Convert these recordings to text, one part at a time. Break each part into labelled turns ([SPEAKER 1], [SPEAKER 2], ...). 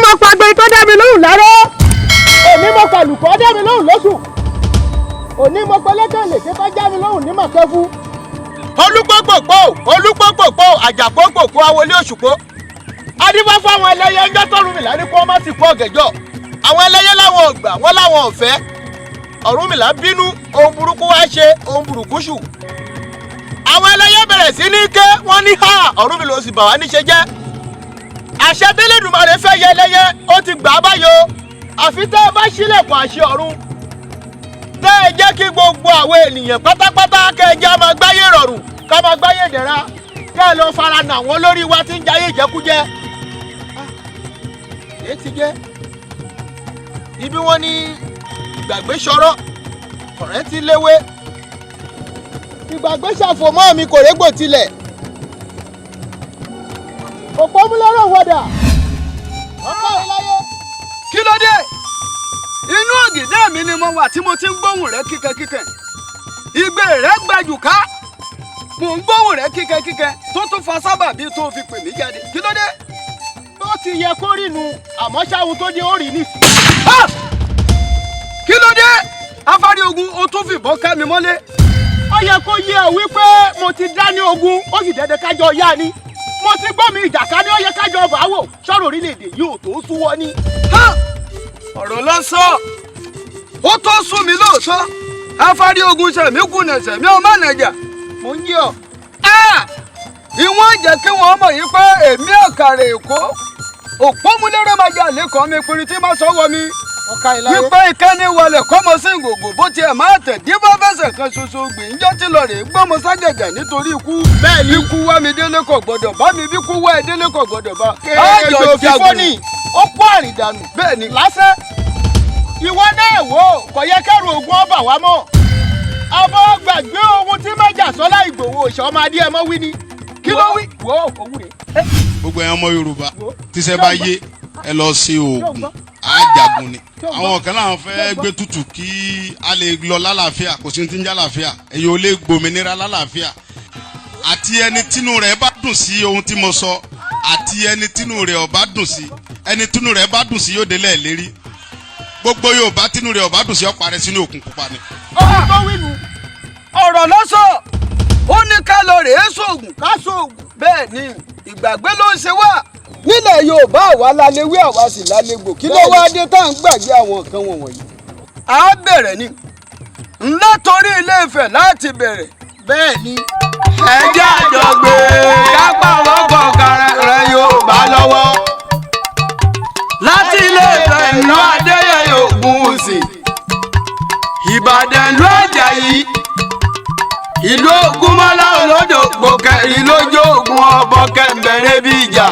[SPEAKER 1] Mo pagbe tó dá mi lóhùn láró, òní mo pàlùkọ́ dá mi lóhùn lóṣù, òní mo pẹlẹ́kẹ̀lẹ̀kẹ́ tó já mi lóhùn ní màkẹ́fù.
[SPEAKER 2] Olúgbògbògbò, olúgbògbògbò, àjàgbògbògbò, awolé òṣùpó adífá fáwọn ẹlẹ́yẹ ńjọ́ tọ́rùnmìlà ní kó má ti kú ọ̀gẹ̀jọ́. Àwọn ẹlẹ́yẹ láwọn ò gbà, wọ́n láwọn ò fẹ́. Ọ̀rúnmìlà bínú, ohun burúkú wá ṣe ohun burúkú ṣù. Àwọn ẹlẹ́yẹ bẹ̀rẹ̀ sí ní ké, wọ́n ní ha, Ọ̀rúnmìlà ò sì bà wá níṣe jẹ́. Àṣẹ tẹ́lẹ̀dùmarè fẹ́ yẹ ẹlẹ́yẹ, ó ti gbà á báyò. Àfi tẹ́ ẹ bá ṣílẹ̀kùn àṣẹ ọ̀run, tẹ́ ẹ jẹ́ kí gbogbo àwọn ènìyàn pátápátá kẹ́ ẹ jẹ́ á máa gbáyé rọrùn, ká máa gbáyé ìdẹ̀ra, kẹ́ ẹ lọ fara nà àwọn olórí wa tí ń jayé ìjẹkújẹ. Èyí ti jẹ́ ibi wọn ní ìgbàgbé sọ̀rọ̀ ọ̀rẹ́ ti léwé, ìgbàgbé ṣàfòmọ́ mi kò régbò tilẹ̀.
[SPEAKER 1] Òpómúlérò wọ̀dà ọkọ ìláyé.
[SPEAKER 3] Kí ló dé? Inú ògìdá mi ni mo wà tí mo ti ń gbóhùn rẹ kíkankíkan. Igbe rẹ gbajù ká, mò ń gbóhùn rẹ kíkankíkan tó tún fa sábàbí tó fi pè mí jáde. Kí ló dé?
[SPEAKER 2] Bó ti yẹ kó rí nu, àmọ́ ṣáwọn tó dé ó rí nísìnyí.
[SPEAKER 3] Kí ló dé? Afárí ogun, o tún fìbọn ká mi mọ́lé.
[SPEAKER 2] Ó yẹ kó yé ẹ wípé mo ti dá ní ogun, ó sì dẹ́dẹ́ kájọ yá ni. Mo ti gbọ́ mi ìjàká ní, ó yẹ kájọ bá wò sọ̀rọ̀ orílẹ̀-èdè yìí ò tó súwọ́ ní.
[SPEAKER 3] Ọ̀rọ̀ ló sọ, ó tó sún mi lóòótọ́. Afárí ogun, sẹ̀mí kùnà sẹ̀mí ọmọ nàjà.
[SPEAKER 2] Mo ń yí ọ.
[SPEAKER 3] Ìwọ̀n jẹ́ kí wọ́n mọ̀ yìí pé èmi ọ̀kàrà Èkó, òpómúlérè máa jẹ́ àlékọ́ mi pinrin tí máa sọ́wọ́ mi.
[SPEAKER 2] Ọ̀ka ìlàyé.
[SPEAKER 3] Wípé ìkànnì wọlé kọ́mọ sí ngògò bó tiẹ̀ máa tẹ̀ dífá fẹsẹ̀ kan ṣoṣo gbìyànjọ́ tí lọ rè gbọ́mọ ságẹ̀gẹ̀ nítorí ikú.
[SPEAKER 2] Bẹ́ẹ̀ni.
[SPEAKER 3] Ikú wá mi délé kò gbọ́dọ̀ bá mi, bí kú wá ẹ délé kò gbọ́dọ̀ bá.
[SPEAKER 2] Kéèjò fífọ́ ni ó kó àrìndànù.
[SPEAKER 3] Bẹ́ẹ̀ni.
[SPEAKER 2] Lásán ìwọ náà wò ó, kò yẹ kẹrù ogun ọba wa mọ́. Ọba gbàgbé ohun tí májàsọ́lá Ìgbòho ìṣọ́mọ adé ẹ mọ́ wí ni.
[SPEAKER 3] Kí ló wí?
[SPEAKER 2] Wò ó, òwú rè.
[SPEAKER 4] Gbogbo ẹ̀yin ọmọ Yorùbá tíṣẹ́ bá yé ẹ lọ sí oògùn ajagun ni. Àwọn kan láwọn fẹ́ gbé tutù kí a lè lọ lálàáfíà. Kò sí ní ti ń jẹ́ àlàáfíà, ẹ̀yin ò lè gbòmìnira lálàáfíà. Àti ẹni tínú rẹ̀ bá dùn sí ohun tí mo sọ, àti ẹni tínú rẹ̀ ò bá dùn sí, ẹni tínú rẹ̀ bá dùn sí yóò délẹ̀ lérí. Gbogbo Yorùbá tínú rẹ̀ ò bá dùn sí, ó parẹ́ sínú òkun pupa ni.
[SPEAKER 2] Ohun tó wí nu.
[SPEAKER 3] Ọ̀rọ̀ ló sọ, ó ní ká lọ rèé sóògùn, ká sóògùn. Bẹ́ẹ̀ ni, ìgbàgbé ló ń ṣe wá nílẹ̀ Yorùbá. Àwa láléwé, àwa sì lálégbò. Kí ló wá dé tá à ń gbàgbé àwọn nǹkan wọ̀nyí? A bẹ̀rẹ̀ ni ńlá torí Ilé Ifẹ̀ láti bẹ̀rẹ̀.
[SPEAKER 2] Bẹ́ẹ̀ ni.
[SPEAKER 3] Ẹ jẹ́ àjọgbé kápá wọ́pọ̀ kẹrẹ Yorùbá lọ́wọ́ láti Ilé Ifẹ̀ ìlú Adéyẹyè Ògúnwùsì, Ìbàdàn ìlú Àjàyí, ìlú Ògúnmọ́lá olódò gbòkèrè lójú ogun ọbọ kẹ̀mbẹ̀rẹ̀ bí ìjà.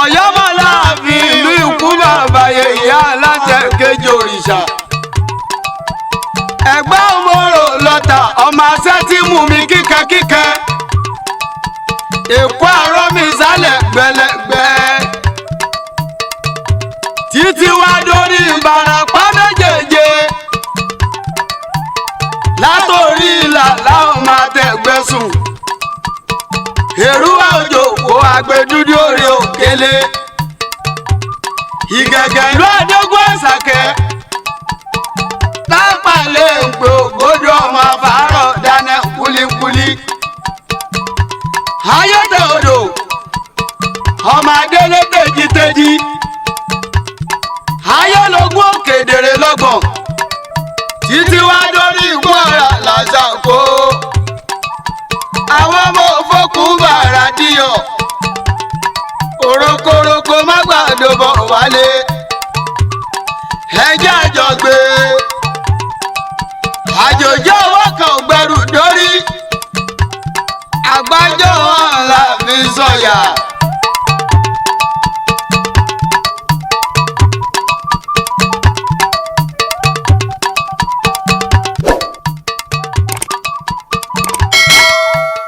[SPEAKER 3] Ọ̀yọ́mọláàfin ìlú ikú bàbá yèyé aláṣẹ kejì òrìṣà. Ẹ̀gbá òmòrò lọ́tà ọmọ asẹ́ tí mú mi kíkankíkan. Èkó àárọ̀ mi sálẹ̀ gbẹlẹ́gbẹ́. Títí wá dórí Ìbàràpá méjèèje. Látòrí ìlà láwọn máa tẹ̀gbẹ́ sùn. Èrúwà òjò kó agbẹdúdú orí òkèlè. Ìgẹ̀gẹ̀ ló Adégún Àṣàkẹ́. Lápàlẹ̀ ń pè ògbódò ọmọ àfàárọ̀ dáná kúlíkúlí. Ayọ́tẹ̀ odò ọmọ adélé tèjítèjì. Ayọ́lógún òkèdèrè lọ́gbọ̀n. Títí wá dórí Ìgbọ́ra làṣàkó. Àwọn ọmọ òfókù bàrà díyọ̀. Òrokoroko má gbàdo bọ̀ wálé. Ẹ jẹ́ àjọgbé.